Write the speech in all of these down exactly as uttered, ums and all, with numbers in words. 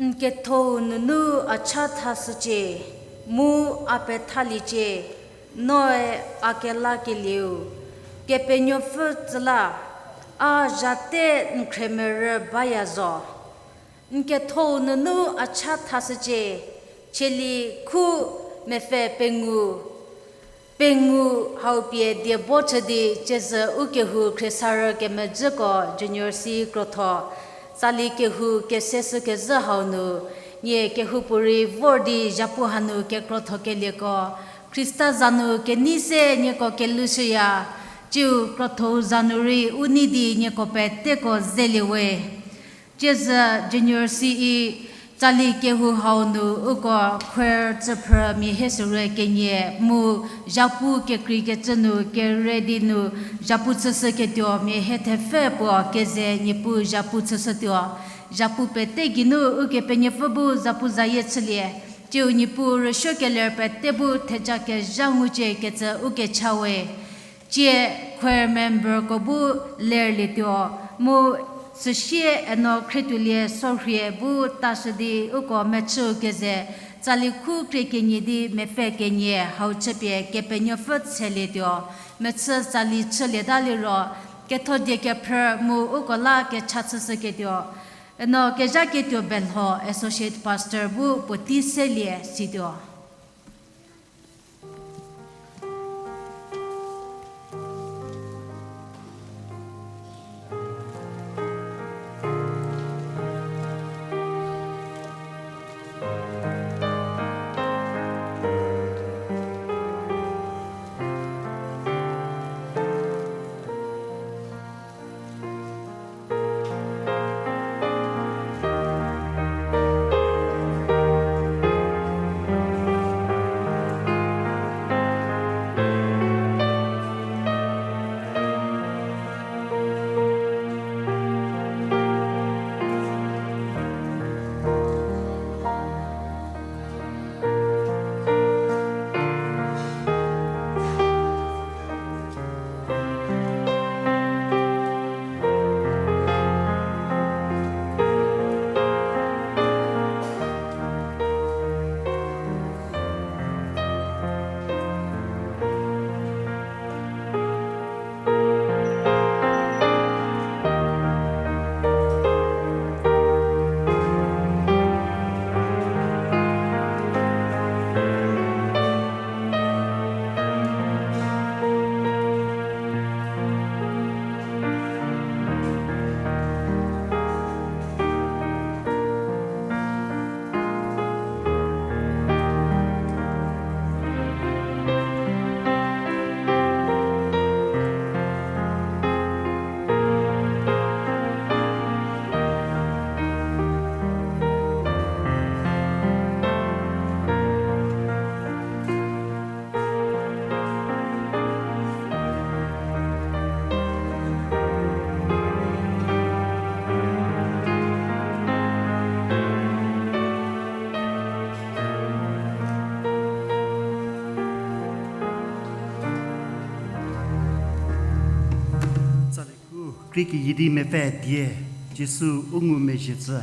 N kethou nunu a cha thashücie, mu a pethaliecie, noe a kelakelieu, Kepenuopfü tsüla, a zhate n khremerü baya zo. N kethou nunu a cha thashücie, Cheli khu mepfü pengou, pengou hau pie diebo chü di ciezü u kehou khriesarü kemedzüko Junior C krotho, tsali kehou kese shükezhü hau nu, nie kehoupuorei vor di zhapu hanu kekrotho kelieko, Khrista za nu kenei se nieko kelhoushüya, ciu krotho za nu rei u nei di nieko peteko zelie we. Ciezü Junior C tsali kehou hau nu uko choir tsüphrü mia hie sorü kenie mu zhapu kekreikecü nu kere di nu zhapu chüshüketuo mia hie thepfü puo keze Niepuu zhapu chüshütuo. Zhapu pete geinu Ukepenuopfü bu zapuzayie chülie, ciu Niepuu rüsuokeler pete bu theja kezha ngucie kecü u kecha we. Tsie choir memberko bu lerlietuo, mu süsie eno khrietuolie sorhie bu tashü di uko mechüu keze, tsali khu krie kenie di mepfü kenie hau chüpie Kepenuopfü tshelietuo, mechü tsali chülieta liro, ketho die kephrü mu uko la kecha chüshüketuo. Eno kezhaketuo Belho Associate Pastor bu puotei selie situo. Tsali khu krie keyie di mepfü die, Jisu u ngumezhie tsü.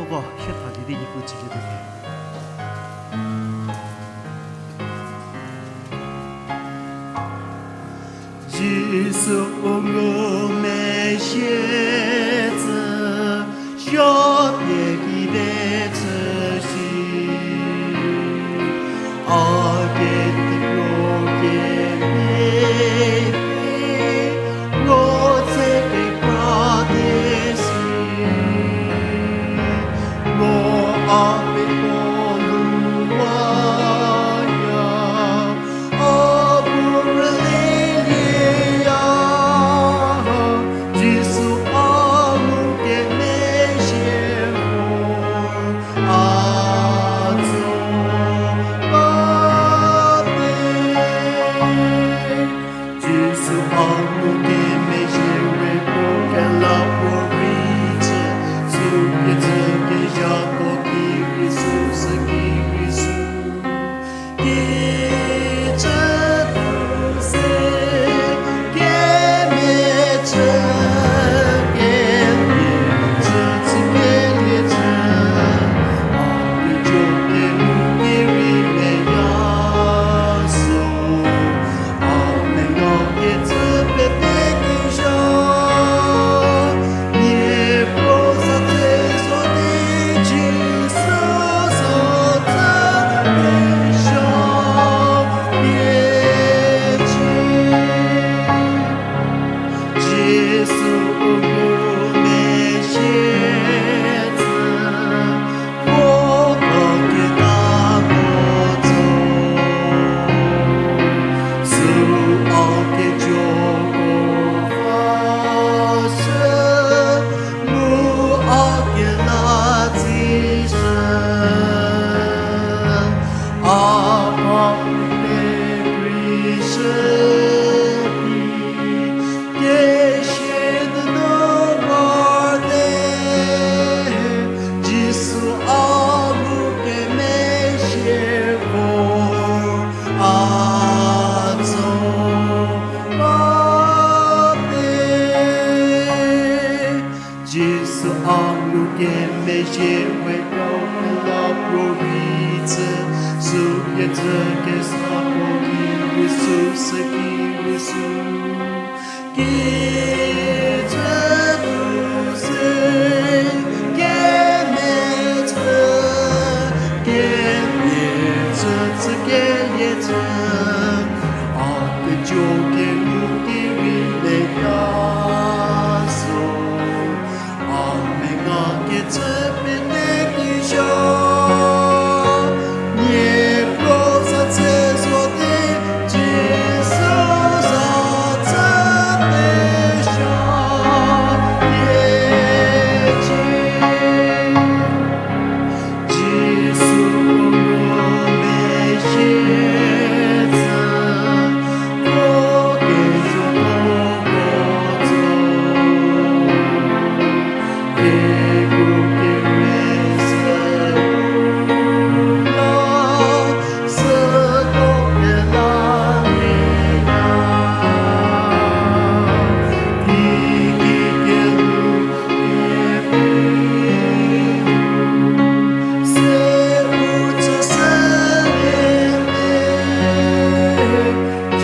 Uko sie tha di di Niepuu tsülie tuo. Jisu u ngumezhie tsü, suo pie ki de chü shi. A kedipuo kemhie, no tse kekra te si. No a pepuo nu waya, a bu rülielieya, Jisu a ngukemezhie vor a tso ba te. Jisu a ngukemezhie we puo kelapuorei chü, sü pie chü kezhako ki rei sü sü ki rei sü. Kijü pfü se kemechü kemhie, chü chü kelie chü Kemezhie we kro la kro vi tsü, sü ye tsü kesa kro ki vi sü se ki vi sü. Ki tsü tu se, kemetsü, kemetsü tsü kelie tsü, a kejo kenu ki vi le ya so. A menga kecü pete ki sha, nie kro za tse zo te, Jisu za tse pe sha, nie ci. Jisu ko mezhie tsü, ko kejo ko ko zo.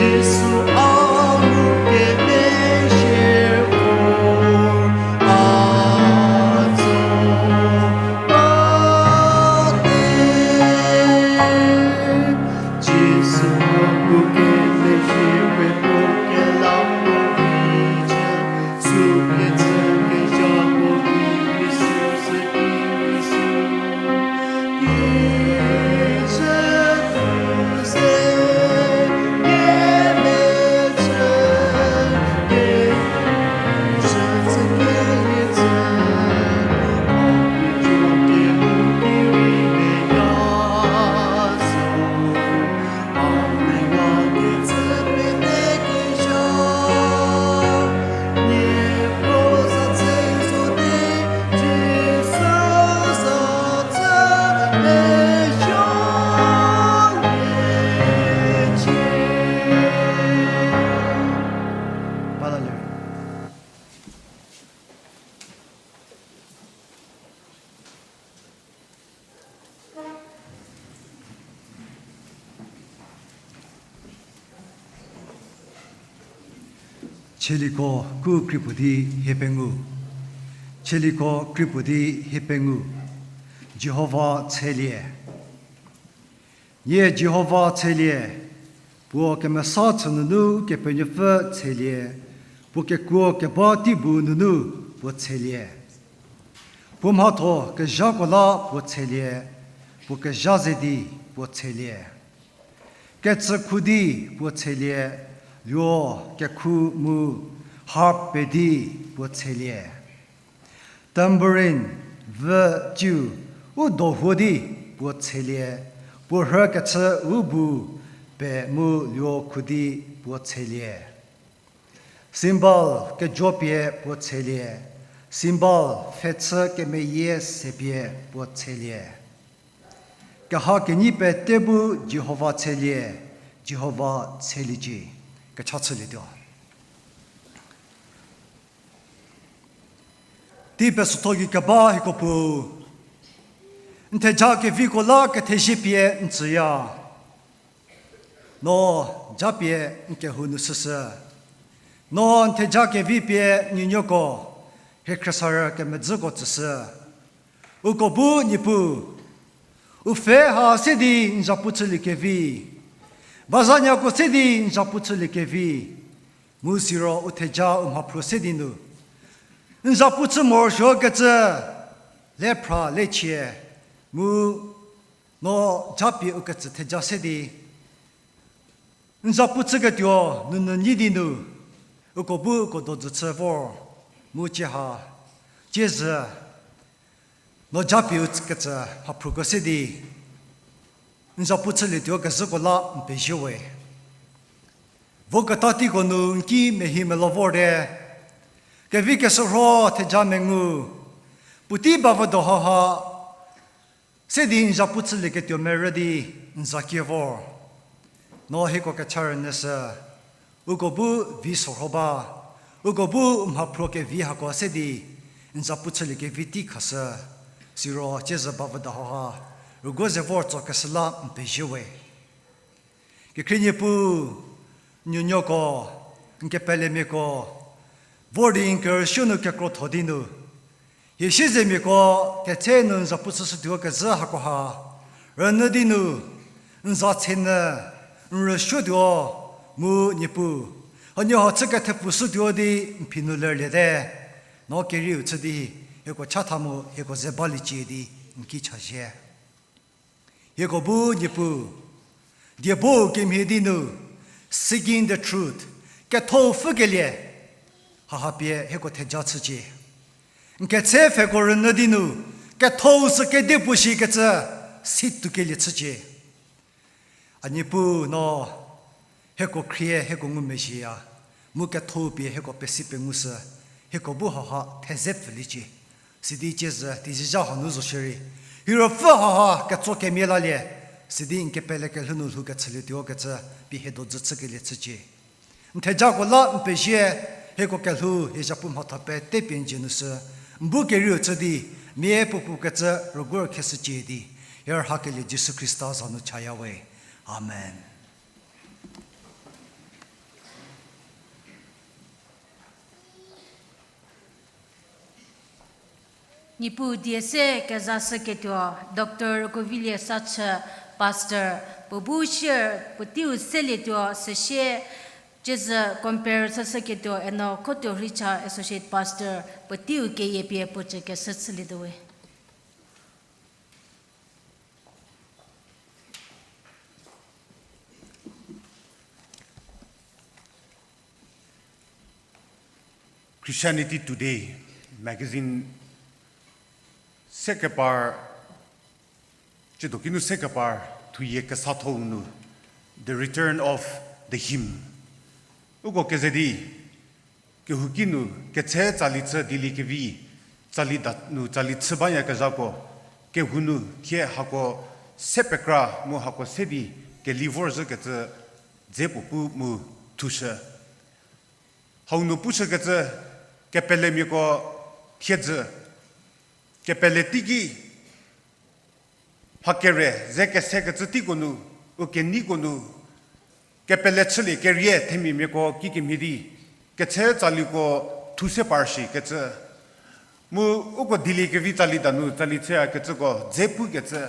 Jisu a ngu kemezhie vor a tso ba te. Jisu a ngu kemezhie we puo kela puo vi tsü, sü pie tsü kezha puo ki vi sü se ki vi sü. Tsaliko kekreipuo di hie pengou. Tsaliko kekreipuo di hie pengou. Jihova tselie. Nie Jihova tselie, puo kemesa chü nunu Kepenuopfü tselie, puo kekuo keba teibu nunu puo tselie. Puo mhatho kezhako la puo tselie, puo kezha ze di puo tselie. Kecükhu di puo tselie, luo kekhu mu harp pe di puo tselie. Tambourine, vü, ciu, u dohuo di puo tselie, puo rhü kechü u bu pe mu luo khu di puo tselie. Cymbal kejo pie puo tselie, cymbal pfhechü kemeyie se pie puo tselie. Keha kenyi pete bu Jihova tselie, Jihova tseliecie. Kecha chülietuo. Tei pesotho gei keba hieko Puo, n theja keviko la kethezie pie n tsüya. No japie n kehou nu shüshü. No n theja kevi pie n nuonuoko, hie khriesarü kemedzüko tsüshü. Uko bu Niepuu, u pfhe ha se di n zhapu chüliekevi, bazanyako se di n zhapu chüliekevi, mu siro u theja u mhaphruo se di nu n zhapu chü morosuokecü le phra le chie, mu no japie u ketsü theja se di n zhapu chüketuo nunu nyi di nu, uko bu uko dojü chü vor, mu cie ha, cie zhü, no japie u ketsü mhaphruoko se di n zhapu chülietuo kezhüko la n pezie we. Voketa teiko nu n ki mehi melo vorte, kevi keshürho theja mengu, puotei bavü do haha se di n zhapu chülieketuo merü di n za kie vor. No hieko kecha rünyüshü, uko bu vi sorho ba, uko bu mhaphruo kevi hako se di n zapu chüliekevi tei khashü, siro ciezü bavüda hauha, rüguo ze vor tsokeshü la n pezie we. Kekhrie Niepuu, nuonuoko, n kepelemiako, vor di n kerüsuo nu kekrotho di nu, hie siezemiako ketse nu n zapu chüshütuo kezhü hakoha, rünyü di nu, n za tsenyü, n rüsuotuo, mu Niepuu, hanie ho chü kethepfushütuo di n phi nu lerliete, no kerieu chü di, hieko chatha mu hieko ze baliecie di n ki chazhie. Hieko bu Niepuu, diebo kemhie di nu, seeking the truth, ketho pfhükelie, haha pie hieko theja chücie. N ketse pfheko rünyü di nu, ketho sü kedipuo shikecü, si tukelie chücie. A Niepuu no, hieko khrie hieko ngumezhieya, mu ketho pie hieko pesi pengushü, hieko bu haha theze pfüliecie. Sidi ciezü tizizha hanu zo shierei, hie ruopfü haha ketso kemia lalie, sidi n kepele kelhou nu lhou kechülietuo kecü, pie hie do dzü chükelie chücie. N thejako la n pezie, hieko kelhou hie zapu mhatha pete pie n dzie nu sü, n bu kerieu chü di, mia puopuo kecü rüguo rükheshücie di, hie rhakelie Jisu Khrista za nu chaya we. Amen. Niepuu die se kezashüketuo Doctor Rükovilie Sachü, Pastor, puo bu share puoteiu selietuo süsie, ciezü compare chüshüketuo eno Khotuo Rhicha, Associate Pastor, puoteiu keyie pie puo cü keshü chülietuo we. Christianity Today magazine sekepar, ciedo kinu sekepar thuyie kesatho-u nu, The Return of the Hymn. Uko keze di, kehouki nu ketse tsali chü dieliekevi, tsali da nu tsali chü bayakezhako, kehou nu thie hako se pekra mu hako se di keli vorzhükecü dze puo pu mu thushü. Hau nu pushükecü kepelemiako thiedzü, kepele teiki mha kere ze kesekecü teiko nu, u keneiko nu, kepele chülie kerie themiamiako kikemhie di, ketse tsaliko thu se par shikecü. Mu uko dieliekevi tsali danu tsali chüyakecüko dze pukecü.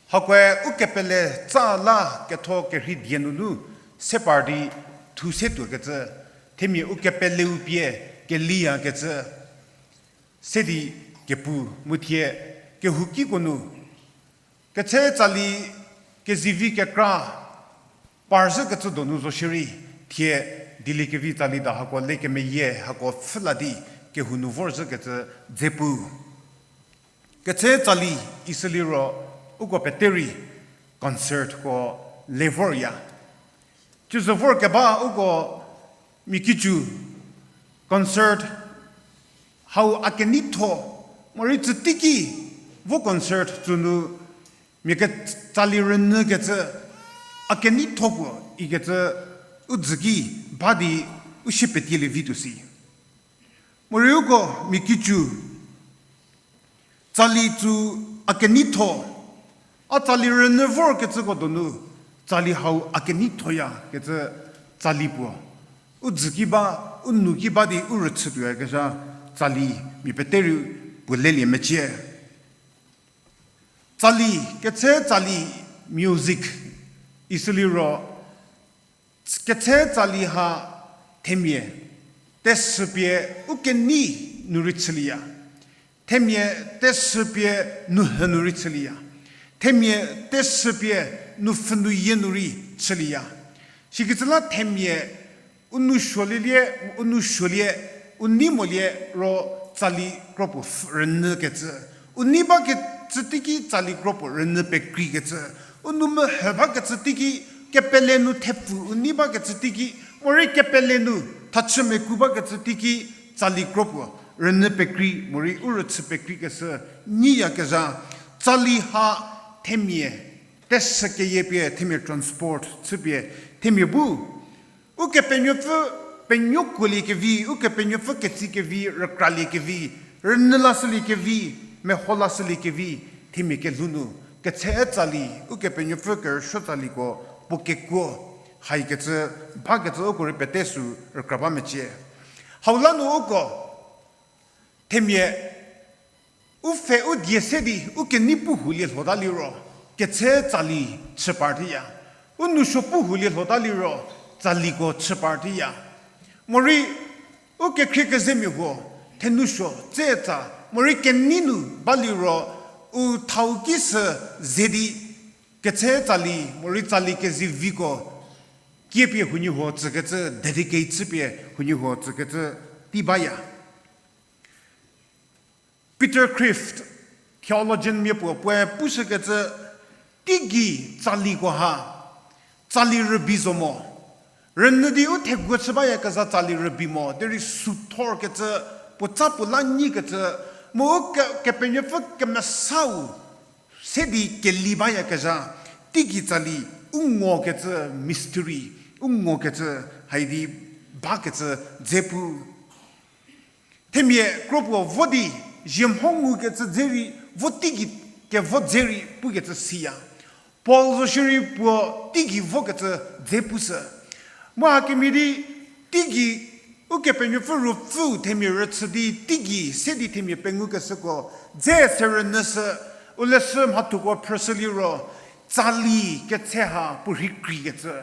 Hakoe u kepele tsa la ketho kerhei die nunu se par di thu se tuokecü. Themia u kepeleu pie keliyakecü. Se di kepu mu thie kehoukiko nu ketse tsali kezivi kekra parzhükecü donu zo shierei thie dieliekevi tsali da hako lekemeyie hako pfhü la di kehou nu vorzhükecü dze pu. Ketse tsali isüliro uko pete rei concertko le vorya. Cüzü vor keba uko mia kicu concert hau a keneitho, morei tsü teiki vo concert tsünu mia ke tsali rünyükecü a keneitho puo ikecü u dzü ki ba di u shie petielie vi tuo si. Morei uko mia kicu tsali tsü a keneitho, a tsali rünyü vorkecüko donu tsali hau a keneithoyakecü tsali puo u dzü ki ba, u nou ki ba di u rüchü tuoyakezha tsali mia pete rei puo lelie mecie. Tsali, ketse tsali music isüliro, ketse tsali ha themia tesü pie u kenei nu rei chülieya. Themia tesü pie nuhü nu rei chülieya. Themia tesü pie nupfhü nuyie nu rei chülieya. Sikecü la themia u nou suolielie, u nou suolie, u nei molie ro tsali kropuo rünyükecü. U nei bakecü teiki tsali kropuo rünyü pekreikecü. U nou mehü bakecü teiki kepele nu thepfu u nei bakecü teiki, morei kepele nu thachü meku bakecü teiki tsali kropuo rünyü pekrei, morei u rüchü pekreikeshü nyiyakezha tsali ha themia tesü keyie pie, themia transport chüpie, themia bu Ukepenuopfü penuokuoliekevi, Ukepenuopfü ketsikevi, rükraliekevi, Rünyü lashülie kevi, meho lashülie kevi, themia kelhou nu, ketse tsali, Ukepenuopfü kerüsuo tsaliko, puo kekuo, haikecü, bakecü uko rei pete sü rükra ba mecie. Hau la nu uko, themia, u pfhe u die se di, u kenei pu hulie lhota liro, ketse tsali chü par tiya. U nousuo pu hulie lhota liro, tsaliko chü par tiya. Morei, u kekhrie kezemia huo, thenousuo, tsetsa, morei kenei nu ba liro, u thau ki sü ze di, ketse tsali, morei tsali keziviko, kiepie huoniehuo tsükecü, dedicate chüpie huoniehuo tsükecü, tei baya. Peter Kreeft, theologian mia puo, puoe pushükecü, teigei tsaliko ha, tsali rübei zo mo. Rünyü di u theguo chü bayakezha tsali rübei mo, derei süthorkecü, puotsa puo la nyikecü, mu u ke-, Kepenuopfü kemesau, se di keli bayakezha, teigei tsali, u ngokecü mystery, u ngokecü, haidi bakecü dze pu. Themia kro puo vo di, zhie mho ngukecü dze rei, vo teigei kevo dze rei pukecü siya. Paul zo shierei puo teigei vokecü dze pushü. Mu hakemhie di, teigei Ukepenuopfü Ruopfüu themia rüchü di teigei se di themia pengukeshüko, dze se rünyüshü, u leshü mhathuko phrüshü liro, tsali ketse ha puo rhei kreikecü.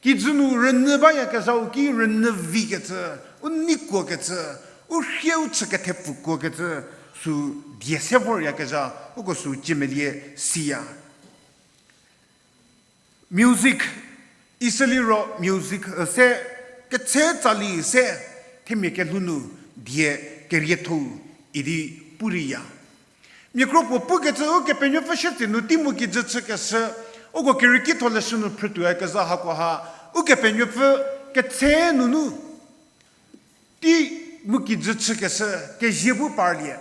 Kijü nu rünyü bayakezhau ki rünyü vikecü, u neikuokecü, u rhieu chü kethepfu kuokecü, sü die se voryakezha, uko sü ciemelie siya. Music, isü liro music se, ketse tsali se, themia kelhou nu die kerietho-u idi pu reiya. Mia kro puo pukecü Ukepenuopfü shietse nu tei mu kijü chükeshü, uko Kerekitho leshü nu phrütuoyakezha hakoha, Ukepenuopfü ketse nunu tei mu kijü chükeshü, kezie bu parlie.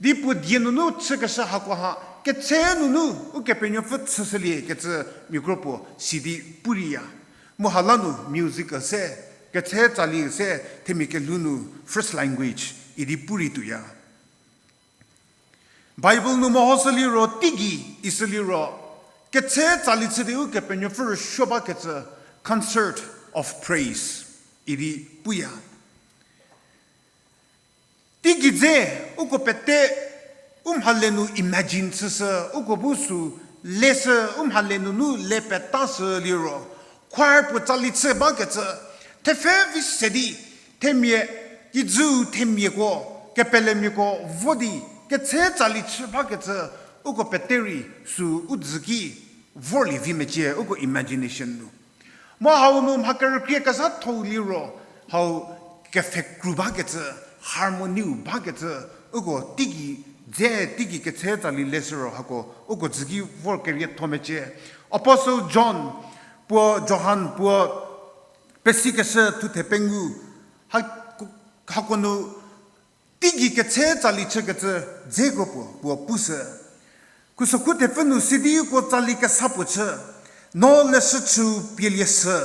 Di puo die nunu chükeshü hakoha, ketse nunu Ukepenuopfü chüshüliekecü mia kro puo sidi pu reiya. Mu hala nu music se, ketse tsali se, themia kelhou nu first language idi pu reituoya. Bible nu mehoshü liro teigei, isü liro, ketse tsali chü di Ukepenuopfü rüsuo bakecü concert of praise idi puya. Teigei dze, uko pete, u mhale nu imagine chüshü, uko bu sü leshü, u mhale nunu le petashü liro, choir puo tsali chü bakecü, thepfhe vi se di, themia, kijüu themiako, kepelemiako vo di, ketse tsali chü bakecü, uko pete rei sü u dzü ki vorlie vi mecie, uko imagination nu. Mu hau nu mha kerükrie kezhatho-u liro, hau kepfhekru bakecü, harmony-u bakecü, uko teigei dze, teigei ketse tsali leshü ro hako, uko dzü ki vor kerietho mecie. Apostle John, puo Johan puo pesikeshü thuthe pengou, ha-, hako nu teigei ketse tsali chükecü dzeko puo, puo pushü. Khusokhu thepfü nu sidi uko tsali kesa puo chü, no leshü chüu pielie shü,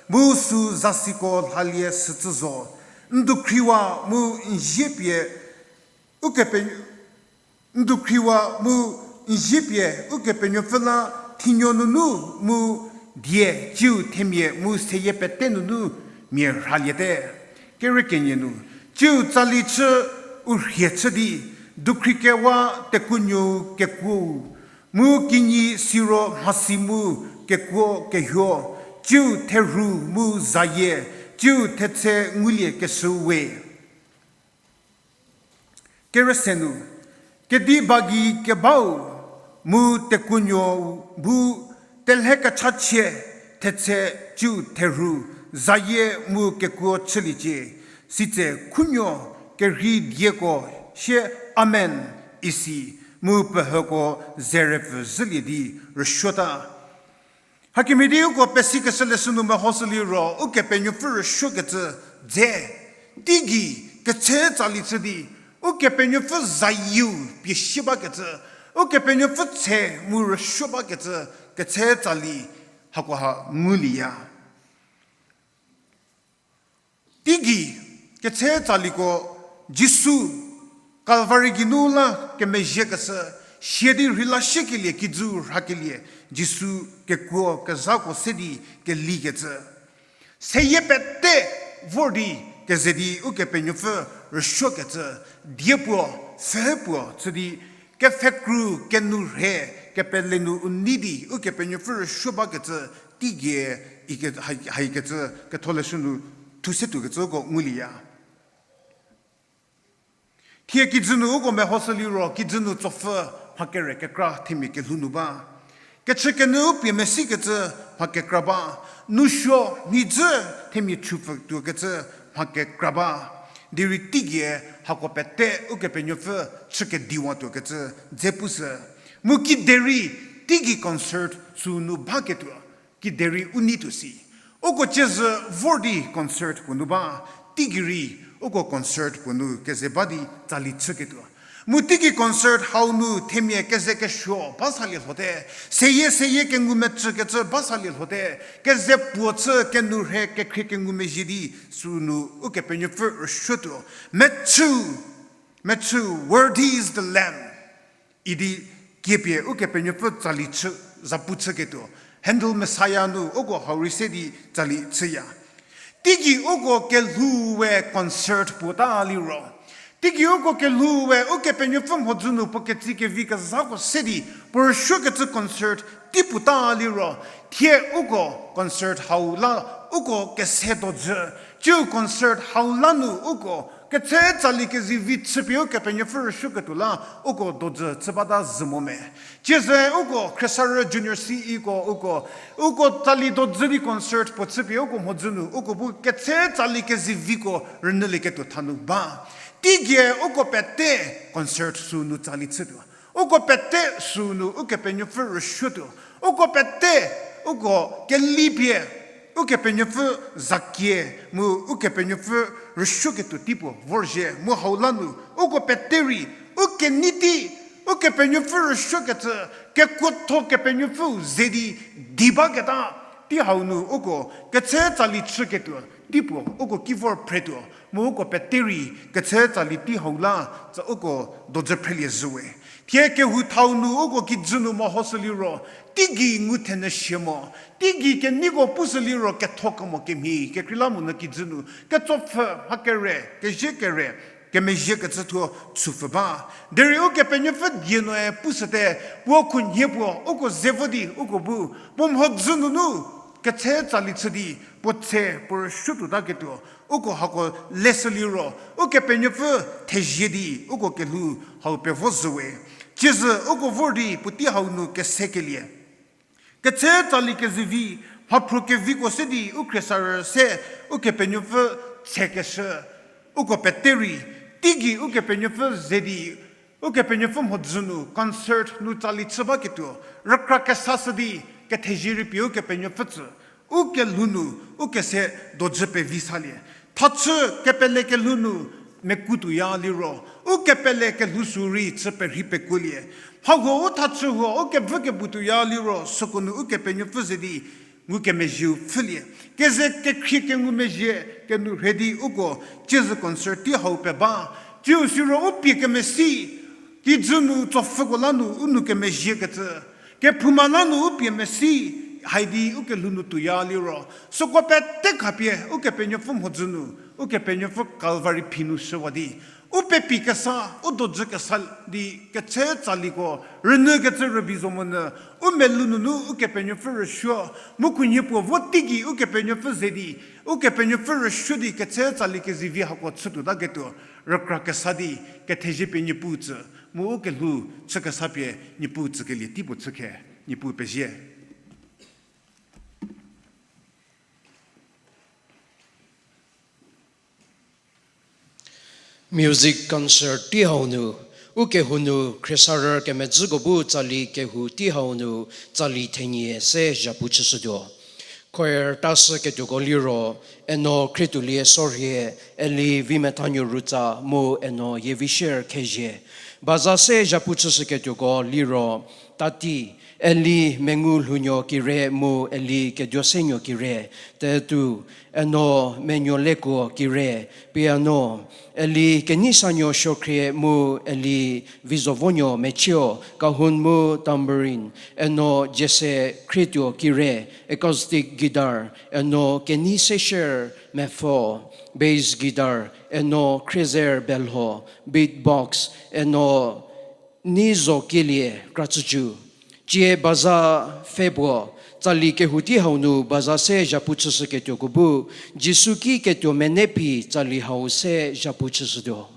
mu sü zasiko lhalie shücü zo, n dukhriwa mu n zie pie, ukepe, n dukhriwa mu n zie pie Ukepenuopfü la thinuo nunu mu die ciu themia mu seyie pete nunu mia rhaliete. Kerü kenie nu, ciu tsali chü u rhie chü di, dukhri kewa tekuonuou kekuou, mu kinyi siro mhasi mu kekuo kehuo, ciu therhu mu zayie, ciu thetse ngulie keshüu we. Kerü se nu, kediba gei kebau mu tekuonuou bu telhe kechachie thetse ciu therhu zayie mu kekuo chüliecie, sitse khunuo kerhei dieko sie amen isi mu pehüko zerepfü zhülie di rüsuota. Hakemhie di uko pesikeshü leshü nu mehoshü liro, Ukepenuopfü rüsuokecü dze, teigei ketse tsali chü di, Ukepenuopfü zayieu pie sie bakecü, Ukepenuopfü tse mu rüsuo bakecü ketse tsali hakoha ngulieya. Teigei ketse tsaliko Jisu Kalvari geinu la kemezhiekecü, sia di rheila shiekelie kijü rhakelie, Jisu kekuo kezhako se di kelikecü. Seyie pete vor di keze di Ukepenuopfü rüsuokecü, die puo, pfhe puo chü di, kepfhekru, kenourhe, kepele nu u nei di Ukepenuopfü rüsuo bakecü, teigei, ike, hai, haikecü, ketholeshü nu thu se tuokecüko ngulieya. Thie kijü nu uko mehoshü liro, kijü nu tsopfü mha kere kekra themia kelhou nu ba. Kechükenyü u pie mesikecü mha kekra ba. Nousuo mhijü themia chupfü tuokecü mha kekra ba. Derei teigie hako pete Ukepenuopfü chükediwa tuokecü dze pushü. Mu kiderei teigei concert sünu baketuo, kiderei u nei tuo si. Uko ciezü vor di concert puo nu ba, teigei rei uko concert puo nu keze ba di tsali chüketuo. Mu teigei concert hau nu themia keze kesuo ba salie lhote, seyie seyie kengumecükecü ba salie lhote, keze puo chü kenourhe kekhrie kengumezhie di sünu Ukepenuopfü rüsuotuo. Mechü, mechü, worthy is the Lamb idi kiepie Ukepenuopfü tsali chü, zapu chüketuo. Handel Messiah nu uko hau rei se di tsali chüya. Teigei uko kelhou we concert puo ta liro, teigei uko kelhou we Ukepenuopfü mhodzü nu puo ketsi kevi kezhako se di puo rüsuokecü concert tei puo ta liro, thie uko concert hau la uko kese dojü, ciu concert hau la nu uko ketse tsali kezivi chüpie Ukepenuopfü rüsuoketuo la uko dojü chü bata zhü mo me. Ciezü uko Khriesarü Junior C E ko uko, uko tsali dojü di concert puo chüpie uko mhodzü nu uko bu ketse tsali keziviko rünyülieketuo thanu ba. Teigei uko pete concert sünu tsali chütuo. Uko pete sünu Ukepenuopfü rüsuotuo. Uko pete, uko kelipie Ukepenuopfü zakie mu Ukepenuopfü rüsuoketuo tei puo vorzhie mu hau la nu uko pete rei u kenei tei, Ukepenuopfü rüsuokecü, kekuotho Kepenuopfüu ze di di baketa tei hau nu uko ketse tsali chüketuo tei puo uko ki vor phretuo, mu uko pete rei ketse tsali tei hau la tsü uko dojü phrelie zhüwe. Thie kehou thau nu uko kijü nu mehoshü liro, teigei ngu thenyü sie mo, teigei keneiko pushü liro ketho kemo kemhie kekreilamonyü kijü nu ketsopfü mha kere, kezhie kere, kemezhiekecü thuo chüpfü ba. Derei Ukepenuopfü die noe pushüte, puo khunhie puo uko ze vo di uko bu, puo mhodzü nunu ketse tsali chü di puo tse puo rüsuotuotaketuo, uko hako leshü liro Ukepenuopfü thezie di uko kelhou hau pevo zhüwe. Ciezü uko vor di puotei hau nu kesekelie, ketse tsali kezivi, mhaphruo keviko se di u Khriesarü se Ukepenuopfü tsekeshü, uko pete rei teigei Ukepenuopfü ze di Ukepenuopfü mhodzü nu concert nu tsali chü baketuo, rükra kesashü di kethezie rei pie Ukepenuopfü tsü u kelhou nu u kese dojü pevi salie. Thachü kepele kelhou nu mekutuoya liro, u kepele kelhou sü rei chü perhei pekuolie. Mhahuo u thachü huo u kevü kebutuoya liro süko nu Ukepenuopfü ze di ngukemezhieu pfhülie. Keze kekhrie kengumezhie kenourhe di uko ciezü concert tei hau peba. Ciu siro u pie kemesi, kijü nu tsopfüko la nu u nou kemezhiekecü, kephouma la nu u pie mesi, haidi u kelhou nu tuoya liro süko pete khapie Ukepenuopfü mhodzü nu, Ukepenuopfü Kalvari phi nu shüwa di u pepi kesa, u dojü kesa di ketse tsaliko rünyükecü rübei zo monyü, u melou nunu Ukepenuopfü rüsuo, mu khunhie puo vo teigei Ukepenuopfü ze di, Ukepenuopfü rüsuo di ketse tsali kezivi hako chütuotaketuo, rükra kesa di kethezie pie Niepuu tsü, mu u kelhou chü kesa pie Niepuu tsükelie tei puo chükhe, Niepuu pezie. Music concert tei hau nu, u kehou nu Khriesarü kemedzüko bu tsali kehou tei hau nu tsali thenie se zhapu chüshütuo. Choir ta shüketuoko liro, Eno Khrietuolie Sorhie, Eli Vimethanuo Rutsa mu Eno Yevisher Khezhie. Baza se zhapu chüshüketuoko liro, Tati, Eli Mengu Lhounuo Kire mu Eli Keduosenuo Kire, Tetu, eno Menuolekuo Kire, piano, Eli Keneisanuo Suokhrie mu Eli Vizovonuo Mechio, cajon mu tambourine, eno Jesse Khrietuo Kire, acoustic guitar, eno Kenei Sesher Mepfo, bass guitar, eno Khrezer Belho, beatbox, eno Neizokelie Kratsücu. Tsie baza pfhe puo, tsali kehouki hau nu baza se zhapu chüshüketuoko bu, Jisu ki ketuo mene phi tsali hau se zhapu chüshütuo.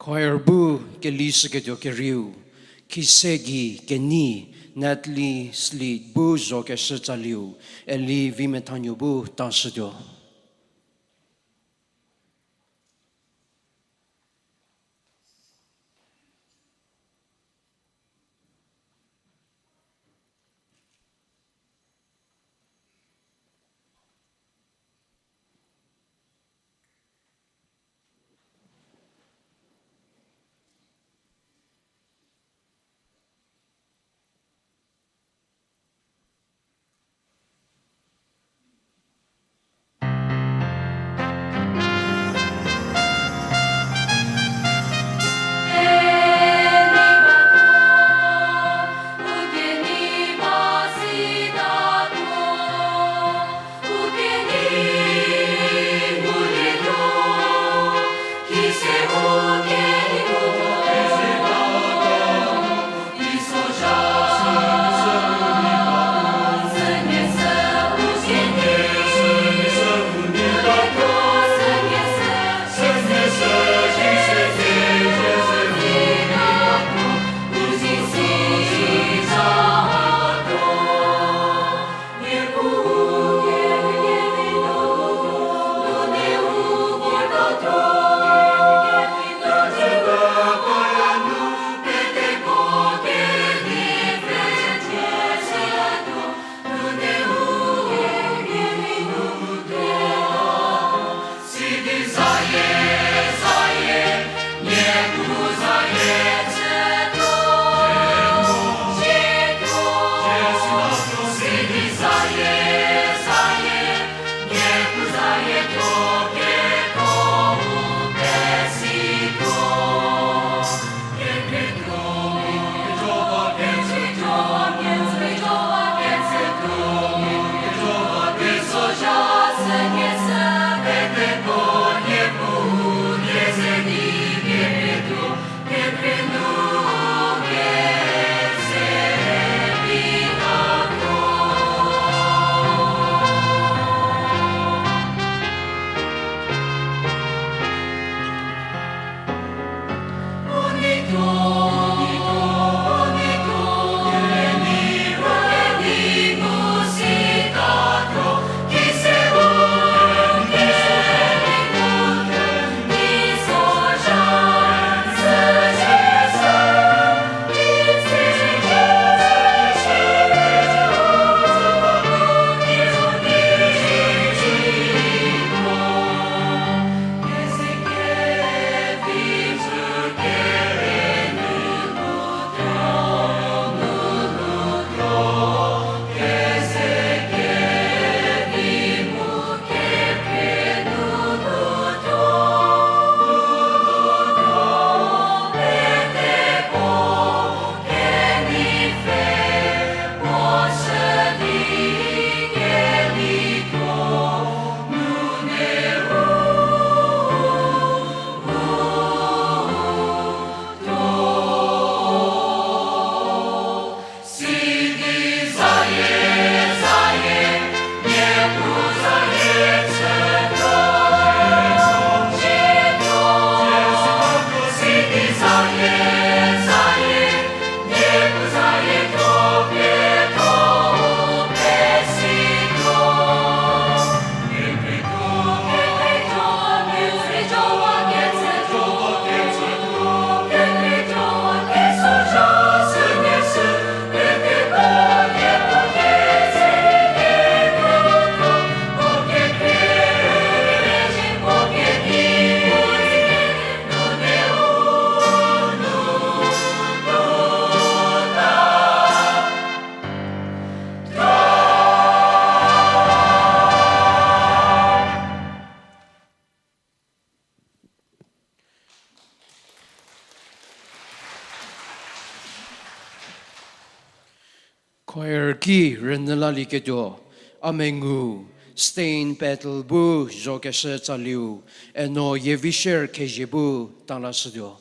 Choir bu kelishüketuo kerieu, khise gei kenei, Natalie Slit bu zhokeshü tsaliu, Eli Vimethanuo bu tashütuo. Choir ki rünyü lalieketuo, a mengu, Stan Patel bu zhokeshü tsaliu, eno Yevisher Khezhie bu talashütuo.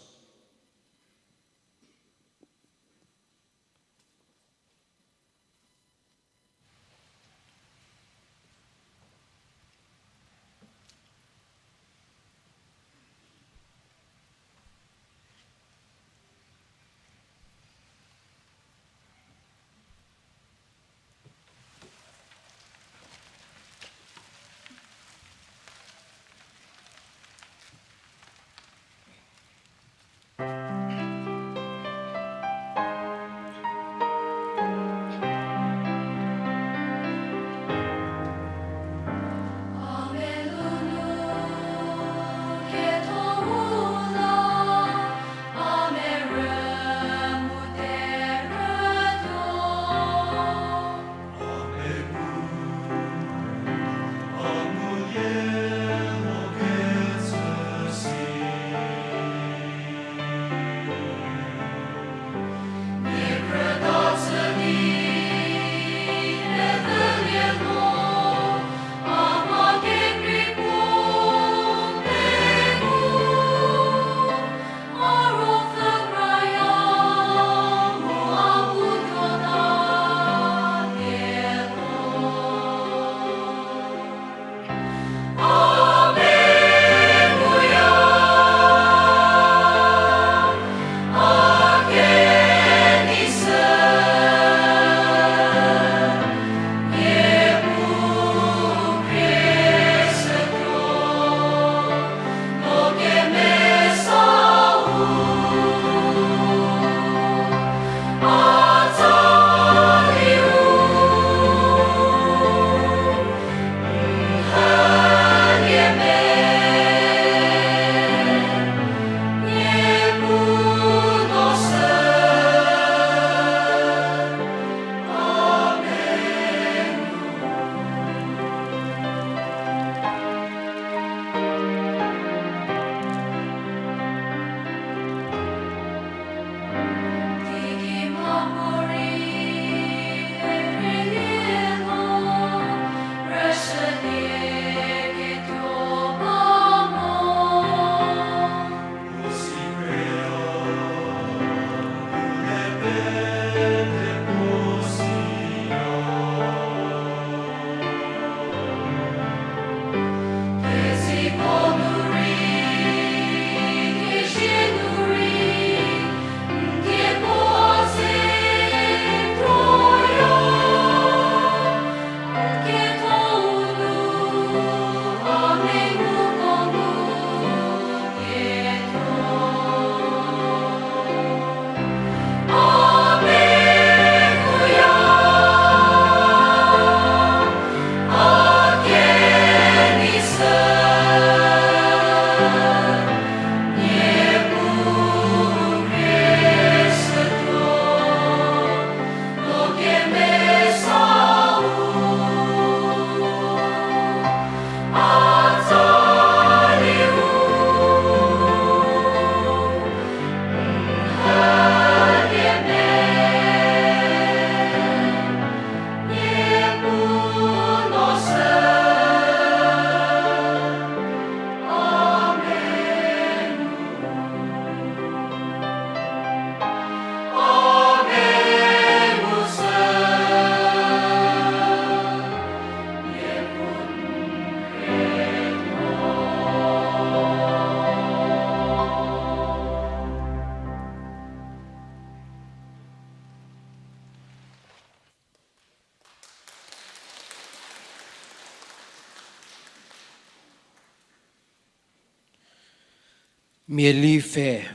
Miali pfhe,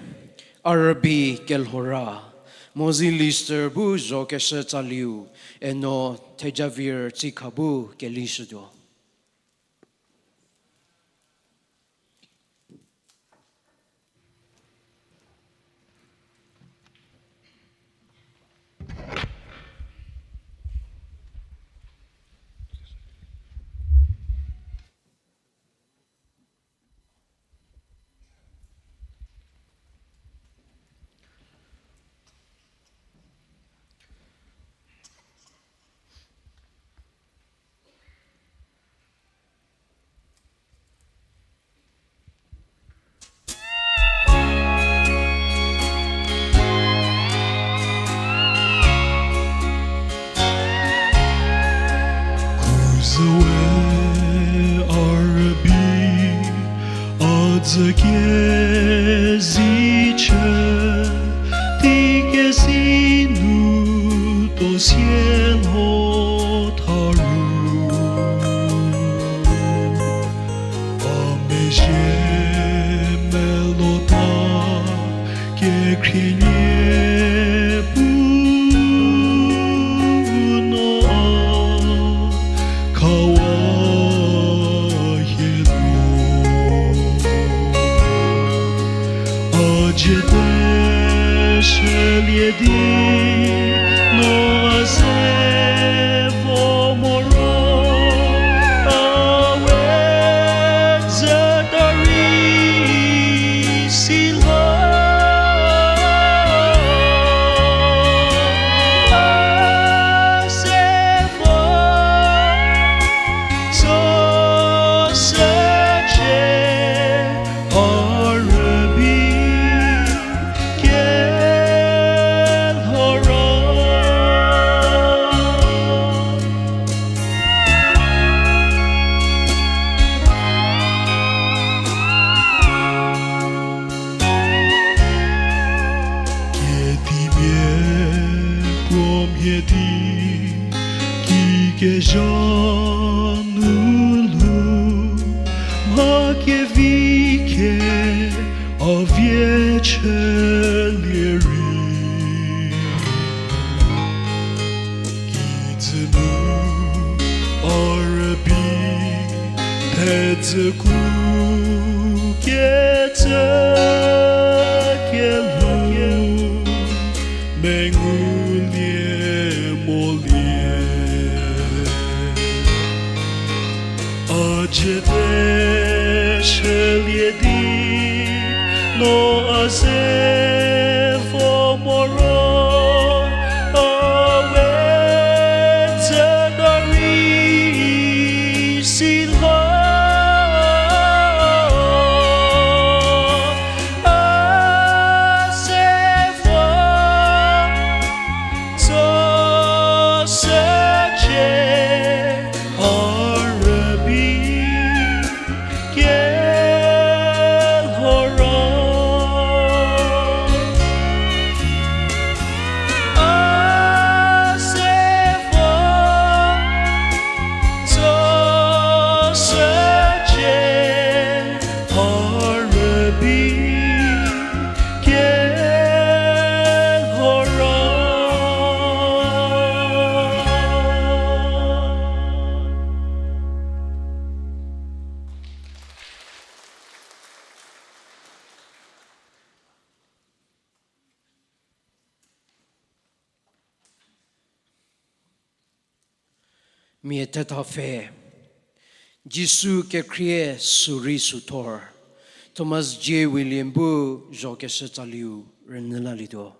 Arabi kelhou ra, Mozi Lister bu zhokeshü tsaliu, eno Thejavir Tsikha bu kelishütuo. Zü kezei chü, tei kezei nu tuo sie lho tha ru. A mezhie melota kekhrie nie pu no a khawa hie no. A jüte shülie di no a ze vo moro, a we züta rei si lho. A se vo so se che a rübei kelho ro. Kedimia puo mhie di ki kezha nu lhou, mha kevi khe a vie chülie rei. Kijü nu a rübei thedzüku kecü kelhou mengulie molie. A jüte shülie di no a ze vo moro, a we züta rei si lho. A se vo so se che a rübei kelho ro. A se vo so se che a rübei kelho ro. Mia thetha pfhe, Jisu kekhrie sürei süthor, Thomas J. William bu zhokeshü tsaliu rünyü lalietuo.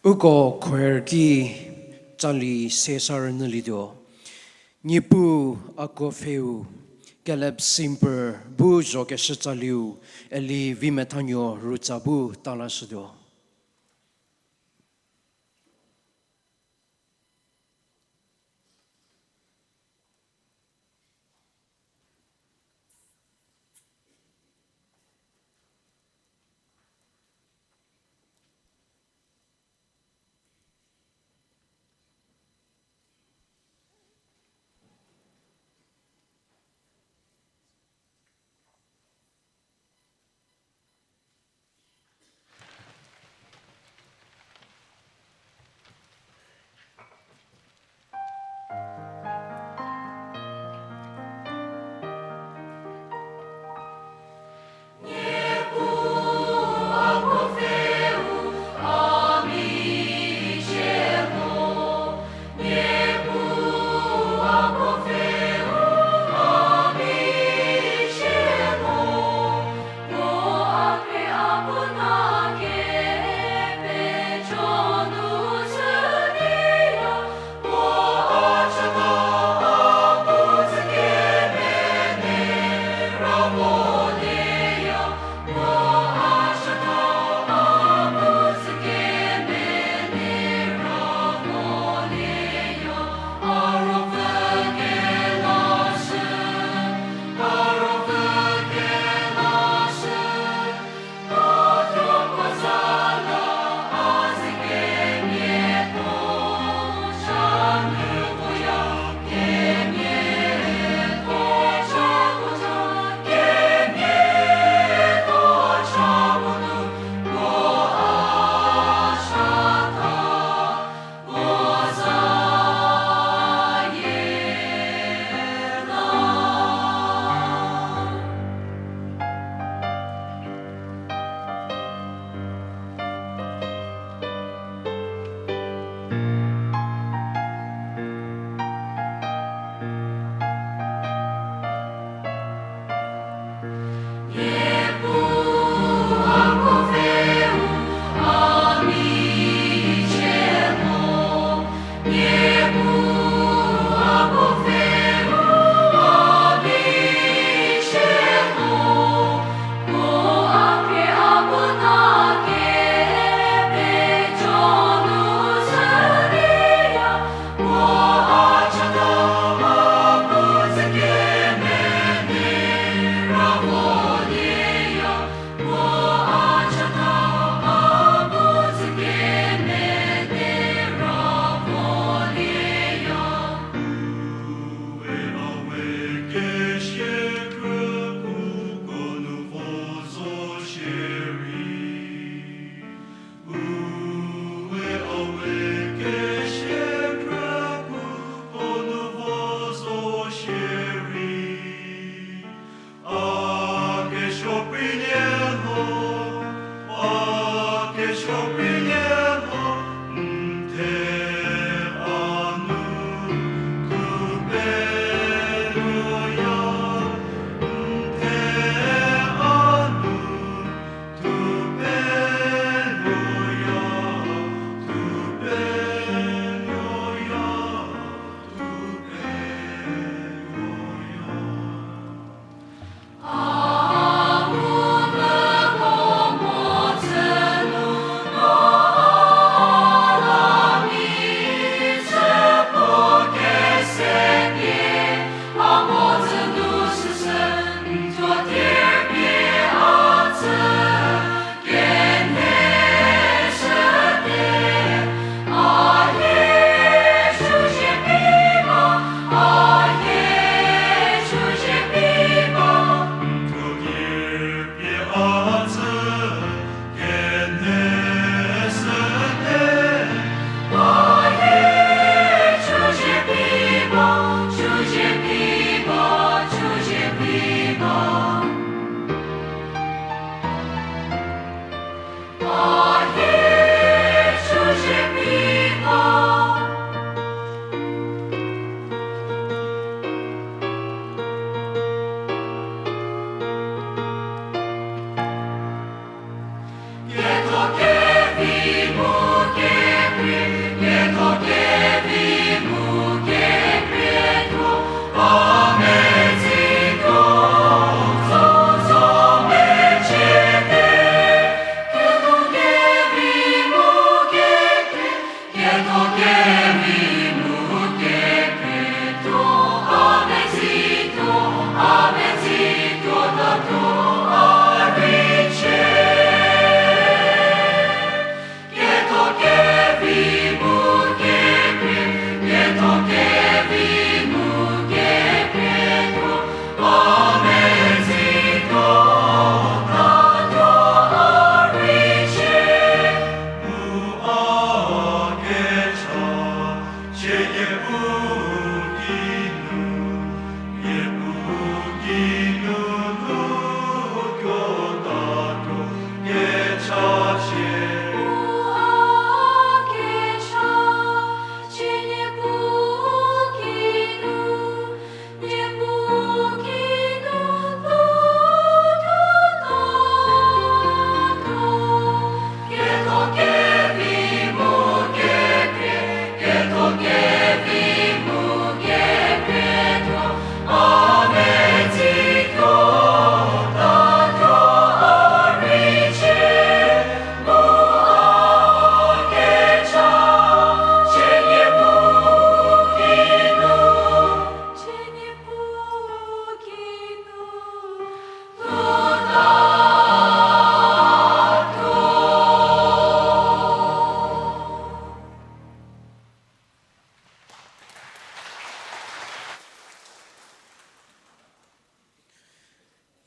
Uko choir ki tsali sesa rünyülietuo. Niepuu a kuo pfheu, Caleb Simper bu zhokeshü tsaliu, Eli Vimethanuo rütsa bu talashütuo.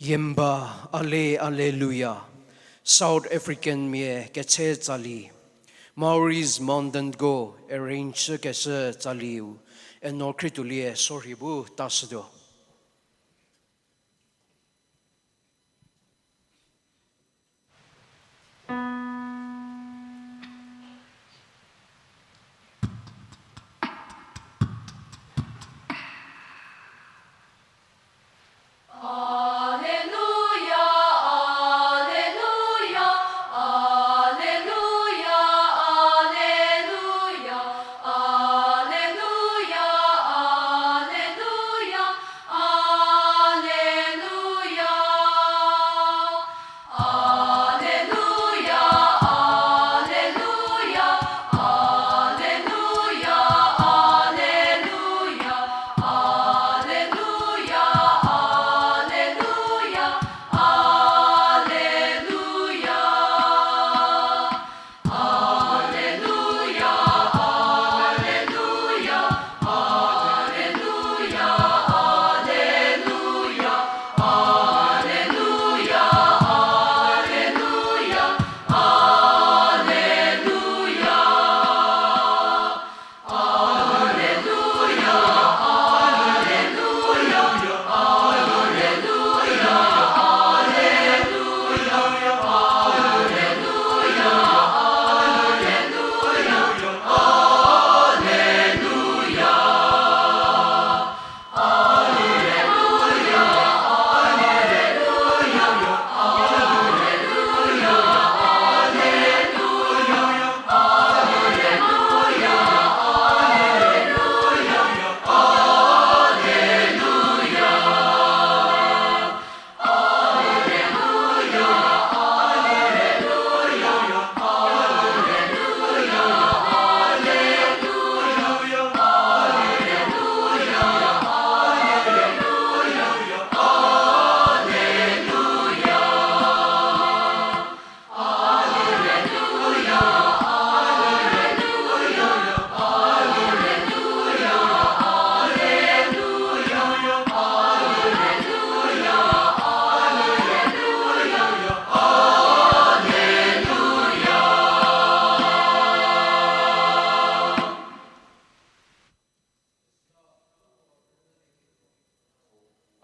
Yemba, Ale, Alleluia. South African mia ketse tsali. Maurice Mondongo arrange kese tsaliu, eno khrietuolie sorhie bu tashütuo.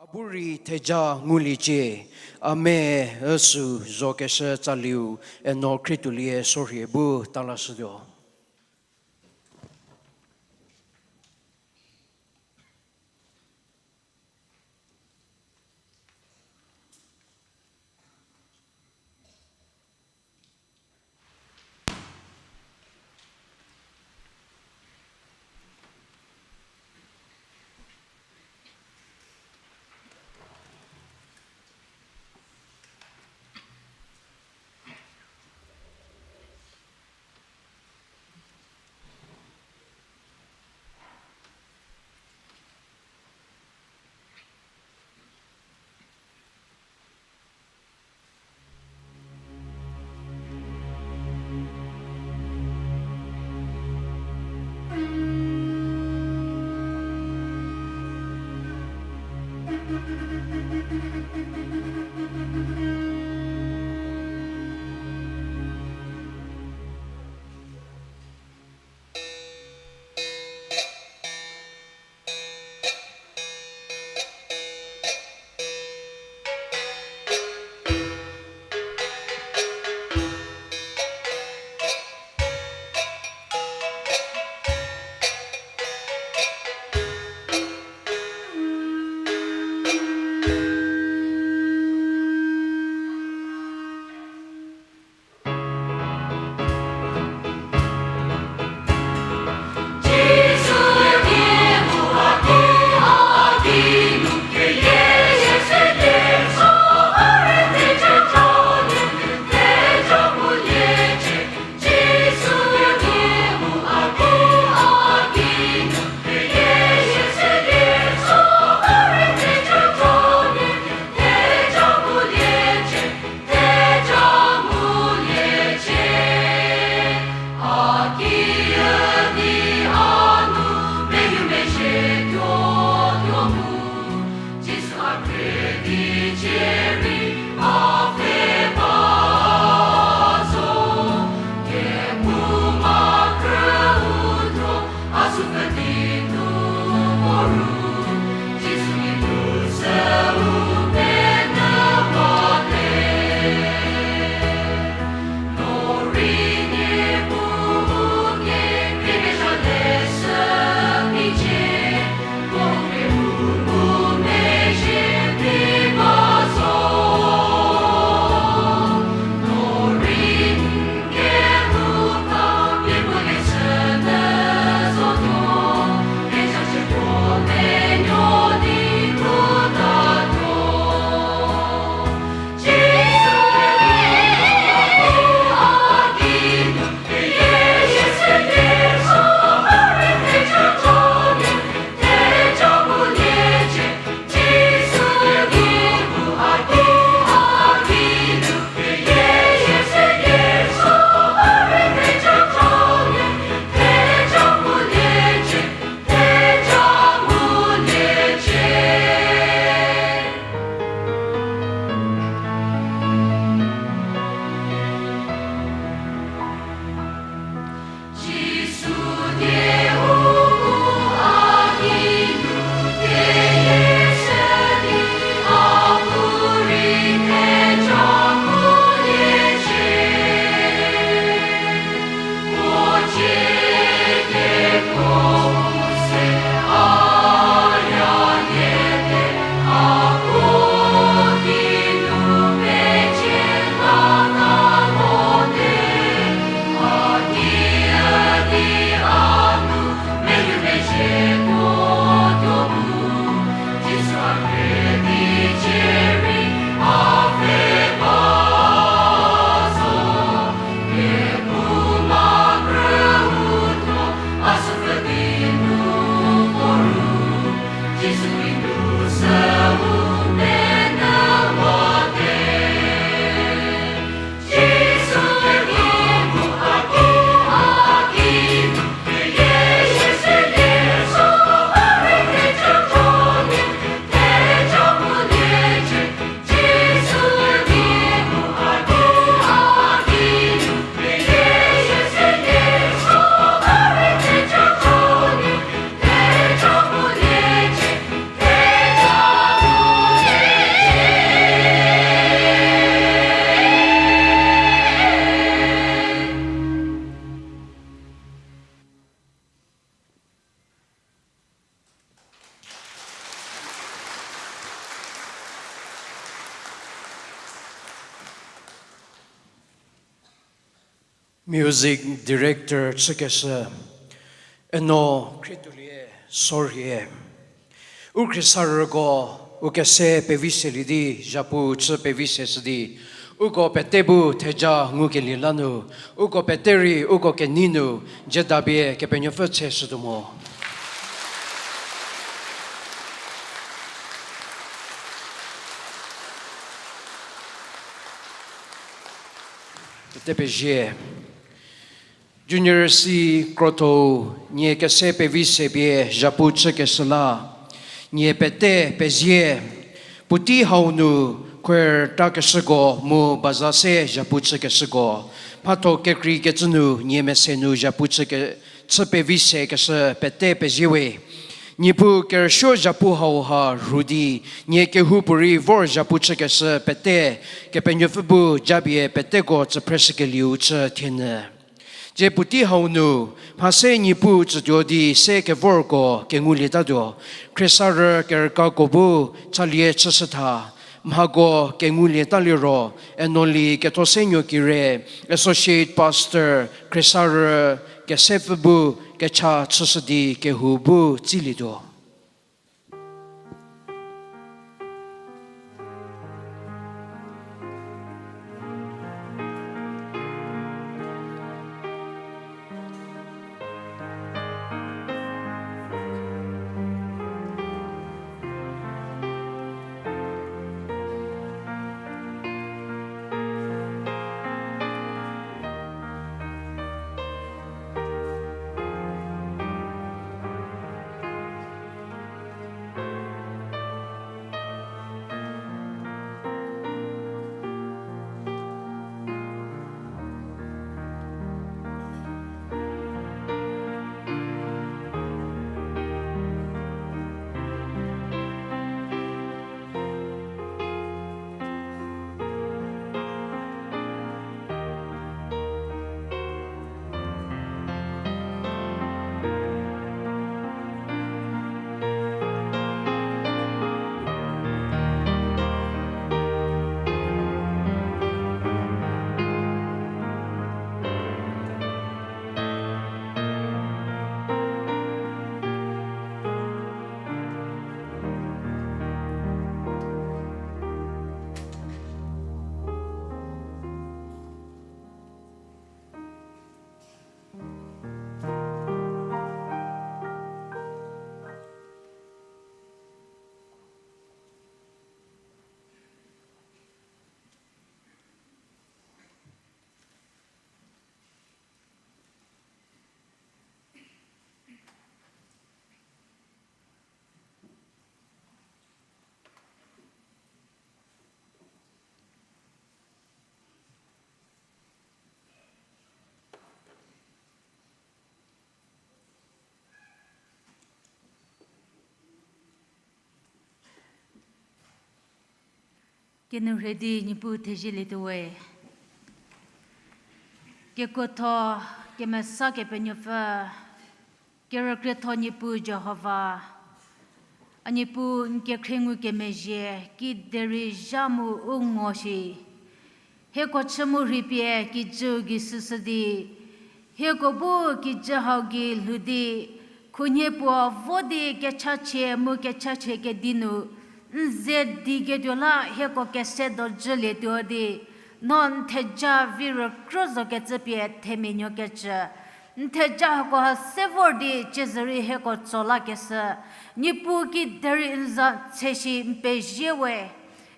A bu rei theja nguliecie, a me üsü zokeshü tsaliu, eno khrietuolie sorhie bu talashütuo. Music director chükeshü, Eno Khrietuolie Sorhie. U khriesarüko, u kese pevi selie di, zhapu chü pevi seshü di, uko pete bu theja ngukelie la nu, uko pete rei uko kenei nu, jüdapie Kepenuopfü tseshütuo mo. Pete pezie. Junior C Krotho-u nie kese pevi se pie zhapu chükeshü la, nie pete pezie. Puotei hau nu choir takeshüko mu baza se zhapu chükeshüko, mhatho kekreikecü nu nie mese nu zhapu chü ke-, chü pevi sekeshü pete pezie we. Niepuu kerüsuo zhapu hauha rhu di, nie kehoupuorei vor zhapu chükeshü pete, Kepenuopfü bu japie peteko tsüphreshükelieu chü thienyü. Tsie puotei hau nu, mha se Niepuu tsütuo di se kevorko kengulietatuo, khriesarü kerükako bu chalie chüshütha, mhako kengulieta liro, Enoli Kethosenuo Kire, Associate Pastor, khriesarü kesepfü bu kecha chüshü di kehou bu tsilietuo. Kenu rhedi Niepuu thezielietuo we. Kekuotho, kemesa Kepenuopfü, kerükrietho Niepuu Jihova, a Niepuu n kekhrie ngukemezhie, kiderei zha mu u ngo shi. Hieko chü mu rhei pie kijüu gei süshü di, hieko bu kijü hau gei lhou di, khunhie puo vo di kechachie mu kechachie kedi nu, n ze di ketuo la hieko kese dojülietuo di, no n theja vi rükrü zokecü pie themia nuokecü. N theja hakoha se vor di ciezürei hieko tso lakeshü. Niepuu kiderei n za tse shi n pezie we.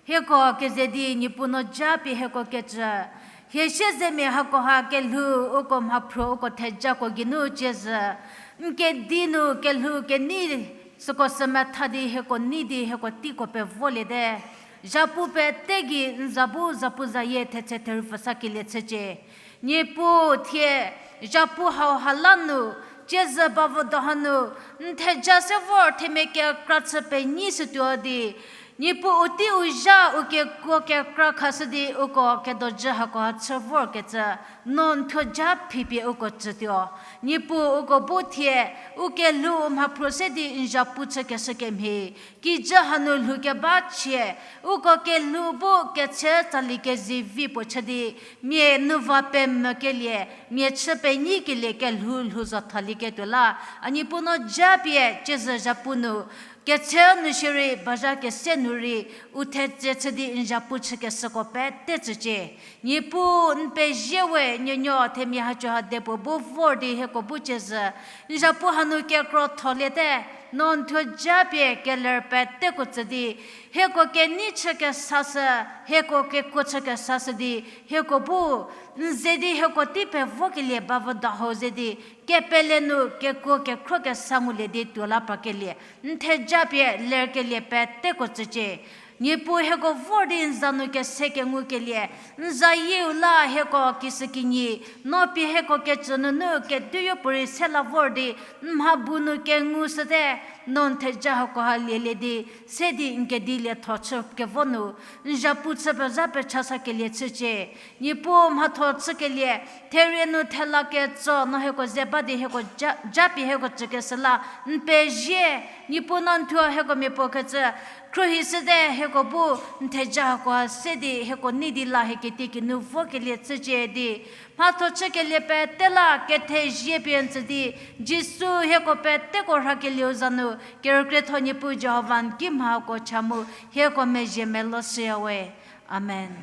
Hieko keze di Niepuu no japie hieko kecü. Hie siezemia hakoha kelhou uko mhaphruo uko thejako geinu ciezü. N kedi nu kelhou kenei süko sü metha di hieko nei di hieko teiko pevoliete. Zhapu pete gei n za bu zapuzayie thetse therüpfü sakelie chücie. Niepuu thie, zhapu hauha la nu, ciezü bavo do hanu, n theja se vor themia kekra chü penyi shütuo di, Niepuu tei u zha u kekuo kekra khashü di uko kedojü hako ha chü vorkecü, no n thuo ja phipie uko tsütuo. Niepuu uko bu thie, u kelhou u mhaphruo se di n zhapu chükeshü kemhie, kijü hanu lhou keba chie, uko kelhou bu ketse tsali kezivi puo chü di, mia nu va pemvükelie, mia chü penyi kelie kelhou lhou zo thalieketuo la, a Niepuu no japie ciezü zhapu nu, ketse nu shierei bazha kese nu rei, u thetse chü di n zhapu chükeshüko pete tsücie. Niepuu n pezie we, nuonuo themia haco ha de puo bu vor di hieko bu ciezü, n zhapu hanu kekro tholiete, no n thuo japie keler peteko tsü di, hieko kenei chükesashü, hieko kekuo chükesashü di, hieko bu n ze di hieko tei pevokelie bavüda hau ze di, kepele nu kekuo kekhro kesa ngulie di tuo la prakelie, n theja pie lerkelie peteko tsücie. Niepuu hieko vor di n za nu kese kengukelie, n zayieu la hieko kishükinyi, no pie hieko kecü nunu keduoyo puorei se la vor di, n mha bu nu kengushüte, no n theja hakoha lielie di, se di n kedi lietho chü kevo nu, n zhapu chü pezha pecha sakelie chücie. Niepuu mhatho chükelie, therie nu thela ketso no hieko ze ba di hieko ja, japie hieko tsükeshü la, n pezie, Niepuu no n thuo hieko mia puo kecü, khruohishüte hieko bu n theja hakoha se di hieko nei di la hie kitiekinu vokelie chücie di, mhatho chükelie pete la kethezie pie n tsü di, Jisu hieko peteko rhakelieu za nu, kerükrietho Niepuu Jihova n ki mhako cha mu, hieko mezhie meloshüyawe. Amen.